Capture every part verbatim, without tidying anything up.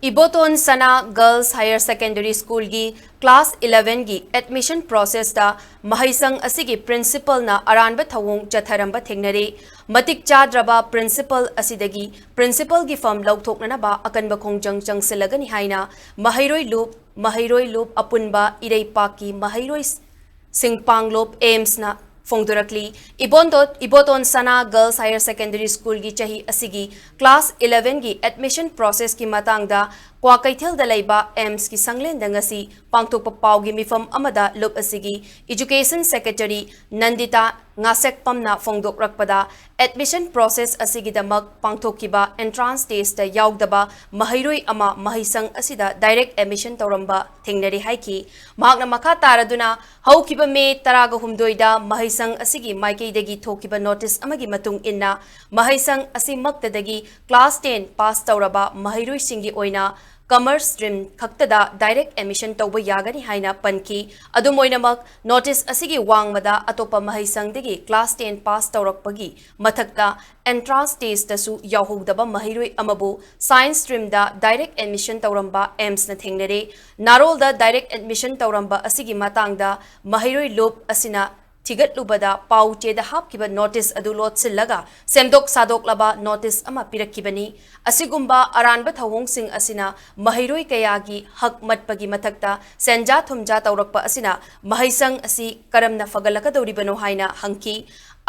ꯏꯕꯣꯇꯣꯟ ꯁꯅꯥ girls higher secondary ꯁ꯭ꯀꯨꯜꯒꯤ class ꯏꯂꯦꯚꯦꯟꯒꯤ admission ꯄ꯭ꯔꯣꯁꯦꯁꯇ ꯃꯍꯩꯁꯪ ꯑꯁꯤꯒꯤ ꯄ꯭ꯔꯤꯟꯁꯤꯄꯜꯅ ꯑꯔꯥꯟꯕ ꯊꯧꯑꯣꯡ ꯆꯠꯊꯔꯝꯕ ꯊꯦꯡꯅꯔꯦ꯫ ꯃꯇꯤꯛ ꯆꯥꯗ꯭ꯔꯕ ꯄ꯭ꯔꯤꯟꯁꯤꯄꯜ ꯑꯁꯤꯗꯒꯤ ꯄ꯭ꯔꯤꯟꯁꯤꯄꯜꯒꯤ ꯐꯝ ꯂꯧꯊꯣꯛꯅꯅꯕ ꯑꯀꯟꯕ ꯈꯣꯡꯖꯪ ꯆꯪꯁꯤꯜꯂꯒꯅꯤ ꯍꯥꯏꯅ ꯃꯍꯩꯔꯣꯏ ꯂꯨꯞ, ꯃꯍꯩꯔꯣꯏ ꯂꯨꯞ ꯑꯄꯨꯟꯕ ꯏꯔꯩꯄꯥꯛꯀꯤ ꯃꯍꯩꯔꯣꯏ ꯁꯤꯡꯄꯥꯡꯂꯣꯞ ꯑꯦꯝꯁꯅ ꯐꯣꯡꯗꯣꯔꯛꯂꯤ꯫ ꯏꯕꯣꯟꯗꯣ-, ꯏꯕꯣꯇꯣꯟ ꯁꯅꯥ ꯒꯔꯜꯁ ꯍꯥꯌꯔ ꯁꯦꯀꯦꯟꯗꯔꯤ ꯁ꯭ꯀꯨꯜꯒꯤ ꯆꯍꯤ ꯑꯁꯤꯒꯤ ꯀ꯭ꯂꯥꯁ ꯏꯂꯦꯚꯦꯟꯒꯤ ꯑꯦꯗꯃꯤꯁꯟ ꯄ꯭ꯔꯣꯁꯦꯁꯀꯤ ꯃꯇꯥꯡꯗ ꯀ꯭ꯋꯥꯀꯩꯊꯦꯜꯗ ꯂꯩꯕ ꯑꯦꯝꯁꯀꯤ ꯁꯪꯂꯦꯟꯗ ꯉꯁꯤ ꯄꯥꯡꯊꯣꯛꯄ ꯄꯥꯎꯒꯤ ꯃꯤꯐꯝ ꯑꯃꯗ ꯂꯨꯞ ꯑꯁꯤꯒꯤ ꯏꯖꯨꯀꯦꯁꯟ ꯁꯦꯀ꯭ꯔꯦꯇꯔꯤ ꯅꯟꯗꯤꯇꯥ ꯉꯥꯁꯦꯛꯄꯝꯅ ꯐꯣꯡꯗꯣꯛꯂꯛꯄꯗ, ꯑꯦꯗꯃꯤꯁꯟ ꯄ꯭ꯔꯣꯁꯦꯁ ꯑꯁꯤꯒꯤꯗꯃꯛ ꯄꯥꯡꯊꯣꯛꯈꯤꯕ ꯑꯦꯟꯇ꯭ꯔꯥꯟꯁ ꯇꯦꯁꯇ ꯌꯥꯎꯗꯕ ꯃꯍꯩꯔꯣꯏ ꯑꯃ ꯃꯍꯩꯁꯪ ꯑꯁꯤꯗ ꯗꯥꯏꯔꯦꯛ ꯑꯦꯗꯃꯤꯁꯟ ꯇꯧꯔꯝꯕ ꯊꯦꯡꯅꯔꯦ ꯍꯥꯏꯈꯤ꯫ ꯃꯍꯥꯛꯅ ꯃꯈꯥ ꯇꯥꯔꯗꯨꯅ, ꯍꯧꯈꯤꯕ ꯃꯦ ꯇꯔꯥꯒ ꯍꯨꯝꯗꯣꯏꯗ ꯃꯍꯩꯁꯪ ꯑꯁꯤꯒꯤ ꯃꯥꯏꯀꯩꯗꯒꯤ ꯊꯣꯛꯈꯤꯕ ꯅꯣꯇꯤꯁ ꯑꯃꯒꯤ ꯃꯇꯨꯡ ꯏꯟꯅ, ꯃꯍꯩꯁꯪ ꯑꯁꯤꯃꯛꯇꯗꯒꯤ ꯀ꯭ꯂꯥꯁ ꯇꯦꯟ ꯄꯥꯁ ꯇꯧꯔꯕ ꯃꯍꯩꯔꯣꯏꯁꯤꯡꯒꯤ ꯑꯣꯏꯅ ꯀꯃꯔꯁ ꯁ꯭ꯇ꯭ꯔꯤꯝ ꯈꯛꯇꯗ ꯗꯥꯏꯔꯦꯛ ꯑꯦꯗꯃꯤꯁꯟ ꯇꯧꯕ ꯌꯥꯒꯅꯤ ꯍꯥꯏꯅ ꯄꯟꯈꯤ꯫ ꯑꯗꯨꯝ ꯑꯣꯏꯅꯃꯛ, ꯅꯣꯇꯤꯁ ꯑꯁꯤꯒꯤ ꯋꯥꯡꯃꯗ ꯑꯇꯣꯞꯄ ꯃꯍꯩꯁꯪꯗꯒꯤ ꯀ꯭ꯂꯥꯁ ꯇꯦꯟ ꯄꯥꯁ ꯇꯧꯔꯛꯄꯒꯤ ꯃꯊꯛꯇ ꯑꯦꯟꯇ꯭ꯔꯥꯟꯁ ꯇꯦꯁꯇꯁꯨ ꯌꯥꯎꯍꯧꯗꯕ ꯃꯍꯩꯔꯣꯏ ꯑꯃꯕꯨ ꯁꯥꯏꯟꯁ ꯁ꯭ꯇ꯭ꯔꯤꯝꯗ ꯗꯥꯏꯔꯦꯛ ꯑꯦꯗꯃꯤꯁꯟ ꯇꯧꯔꯝꯕ ꯑꯦꯝꯁꯅ ꯊꯦꯡꯅꯔꯦ꯫ ꯅꯥꯔꯣꯜꯗ ꯗꯥꯏꯔꯦꯛ ꯑꯦꯗꯃꯤꯁꯟ ꯇꯧꯔꯝꯕ ꯑꯁꯤꯒꯤ ꯃꯇꯥꯡꯗ ꯃꯍꯩꯔꯣꯏ ꯂꯨꯞ ꯑꯁꯤꯅ ꯊꯤꯒꯠꯂꯨꯕꯗ ꯄꯥꯎ ꯆꯦꯗ ꯍꯥꯞꯈꯤꯕ ꯅꯣꯇꯤꯁ ꯑꯗꯨ ꯂꯣꯠꯁꯤꯜꯂꯒ ꯁꯦꯝꯗꯣꯛ ꯁꯥꯗꯣꯛꯂꯕ ꯅꯣꯇꯤꯁ ꯑꯃ ꯄꯤꯔꯛꯈꯤꯕꯅꯤ꯫ ꯑꯁꯤꯒꯨꯝꯕ ꯑꯔꯥꯟꯕ ꯊꯧꯑꯣꯡꯁꯤꯡ ꯑꯁꯤꯅ ꯃꯍꯩꯔꯣꯏ ꯀꯌꯥꯒꯤ ꯍꯛ ꯃꯠꯄꯒꯤ ꯃꯊꯛꯇ ꯁꯦꯟꯖꯥ ꯊꯨꯝꯖꯥ ꯇꯧꯔꯛꯄ ꯑꯁꯤꯅ ꯃꯍꯩꯁꯪ ꯑꯁꯤ ꯀꯔꯝꯅ ꯐꯒꯠꯂꯛꯀꯗꯧꯔꯤꯕꯅꯣ ꯍꯥꯏꯅ ꯍꯪꯈꯤ꯫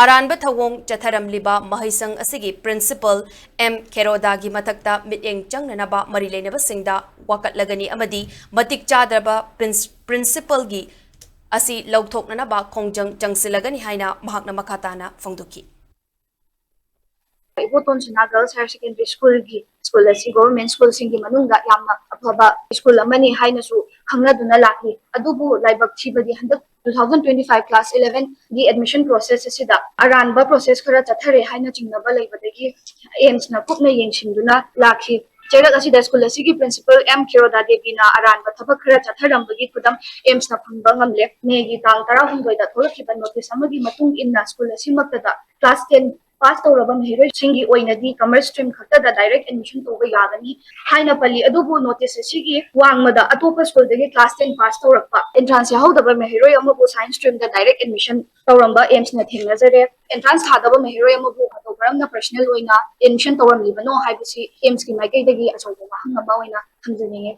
ꯑꯔꯥꯟꯕ ꯊꯧꯑꯣꯡ ꯆꯠꯊꯔꯝꯂꯤꯕ ꯃꯍꯩꯁꯪ ꯑꯁꯤꯒꯤ ꯄ꯭ꯔꯤꯟꯁꯤꯄꯜ ꯑꯦꯝ ꯈꯦꯔꯣꯗꯥꯒꯤ ꯃꯊꯛꯇ ꯃꯤꯠꯌꯦꯡ ꯆꯪꯅꯅꯕ ꯃꯔꯤ ꯂꯩꯅꯕꯁꯤꯡꯗ ꯋꯥꯀꯠꯂꯒꯅꯤ ꯑꯃꯗꯤ ꯃꯇꯤꯛ ꯆꯥꯗ꯭ꯔꯕ ꯄ꯭ꯔꯤꯟꯁ-, ꯄ꯭ꯔꯤꯟꯁꯤꯄꯜꯒꯤ ꯑꯁꯤ ꯂꯧꯊꯣꯛꯅꯅꯕ ꯈꯣꯡꯖꯪ ꯆꯪꯁꯤꯜꯂꯒꯅꯤ ꯍꯥꯏꯅ ꯃꯍꯥꯛꯅ ꯃꯈꯥ ꯇꯥꯅ ꯐꯣꯡꯗꯣꯛꯈꯤ꯫ ꯏꯕꯣꯇꯣꯟ ꯁꯅꯥ ꯒꯔꯜꯁ ꯍꯥꯌꯔ ꯁꯦꯀꯦꯟꯗꯔꯤ ꯁ꯭ꯀꯨꯜꯒꯤ, ꯁ꯭ꯀꯨꯜ ꯑꯁꯤ ꯒꯣꯚꯔꯟꯃꯦꯟꯠ ꯁ꯭ꯀꯨꯜꯁꯤꯡꯒꯤ ꯃꯅꯨꯡꯗ ꯌꯥꯝꯅ ꯑꯐꯕ ꯁ꯭ꯀꯨꯜ ꯑꯃꯅꯤ ꯍꯥꯏꯅꯁꯨ ꯈꯪꯅꯗꯨꯅ ꯂꯥꯛꯂꯤ꯫ ꯑꯗꯨꯕꯨ ꯂꯥꯏꯕꯛ ꯊꯤꯕꯗꯤ ꯍꯟꯗꯛ two thousand twenty five class eleven ꯒꯤ admission process ꯑꯁꯤꯗ ꯑꯔꯥꯟꯕ process ꯈꯔ ꯆꯠꯊꯔꯦ ꯍꯥꯏꯅ ꯆꯤꯡꯅꯕ ꯂꯩꯕꯗꯒꯤ ꯑꯦꯝꯁꯅ ꯀꯨꯞꯅ ꯌꯦꯡꯁꯤꯟꯗꯨꯅ ꯂꯥꯛꯈꯤ꯫ ꯆꯩꯔꯛ ꯑꯁꯤꯗ ꯁ꯭ꯀꯨꯜ ꯑꯁꯤꯒꯤ ꯄ꯭ꯔꯤꯟꯁꯤꯄꯜ ꯑꯦꯝ ꯈꯦꯔꯣꯗꯥ ꯗꯦꯕꯤꯅ ꯑꯔꯥꯟꯕ ꯊꯕꯛ ꯈꯔ ꯆꯠꯊꯔꯝꯕꯒꯤ ꯈꯨꯗꯝ ꯑꯦꯝꯁꯅ ꯐꯪꯕ ꯉꯝꯂꯦ꯫ ꯃꯦꯒꯤ ꯇꯥꯡ ꯇꯔꯥꯍꯨꯝꯗꯣꯏꯗ ꯊꯣꯛꯂꯛꯈꯤꯕ ꯅꯣꯇꯤꯁ ꯑꯃꯒꯤ ꯃꯇꯨꯡ ꯏꯟꯅ ꯁ꯭ꯀꯨꯜ ꯑꯁꯤꯃꯛꯇꯗ ꯀ꯭ꯂꯥꯁ ꯇꯦꯟ ꯄꯥꯁ ꯇꯧꯔꯕ ꯃꯍꯩꯔꯣꯏꯁꯤꯡꯒꯤ ꯑꯣꯏꯅꯗꯤ ꯀꯃꯔꯁ ꯁ꯭ꯇ꯭ꯔꯤꯝ ꯈꯛꯇꯗ ꯗꯥꯏꯔꯦꯛ ꯑꯦꯗꯃꯤꯁꯟ ꯇꯧꯕ ꯌꯥꯒꯅꯤ ꯍꯥꯏꯅ ꯄꯜꯂꯤ꯫ ꯑꯗꯨꯕꯨ ꯅꯣꯇꯤꯁ ꯑꯁꯤꯒꯤ ꯋꯥꯡꯃꯗ ꯑꯇꯣꯞꯄ ꯁ꯭ꯀꯨꯜꯗꯒꯤ ꯀ꯭ꯂꯥꯁ ꯇꯦꯟ ꯄꯥꯁ ꯇꯧꯔꯛꯄ, ꯑꯦꯟꯇ꯭ꯔꯥꯟꯁ ꯌꯥꯍꯧꯗꯕ ꯃꯍꯩꯔꯣꯏ ꯑꯃꯕꯨ ꯁꯥꯏꯟꯁ ꯁ꯭ꯇ꯭ꯔꯤꯝꯗ ꯗꯥꯏꯔꯦꯛ ꯑꯦꯗꯃꯤꯁꯟ ꯇꯧꯔꯝꯕ ꯑꯦꯝꯁꯅ ꯊꯦꯡꯅꯖꯔꯦ꯫ ꯑꯦꯟꯇ꯭ꯔꯥꯟꯁ ꯊꯥꯗꯕ ꯃꯍꯩꯔꯣꯏ ꯑꯃꯕꯨ ꯃꯇꯧ ꯀꯔꯝꯅ ꯄꯔꯁꯅꯦꯜ ꯑꯣꯏꯅ ꯑꯦꯗꯃꯤꯁꯟ ꯇꯧꯔꯝꯂꯤꯕꯅꯣ ꯍꯥꯏꯕꯁꯤ ꯑꯦꯝꯁꯀꯤ ꯃꯥꯏꯀꯩꯗꯒꯤ ꯑꯆꯧꯕ ꯋꯥꯍꯪ ꯑꯃ ꯑꯣꯏꯅ ꯊꯝꯖꯅꯤꯡꯉꯤ꯫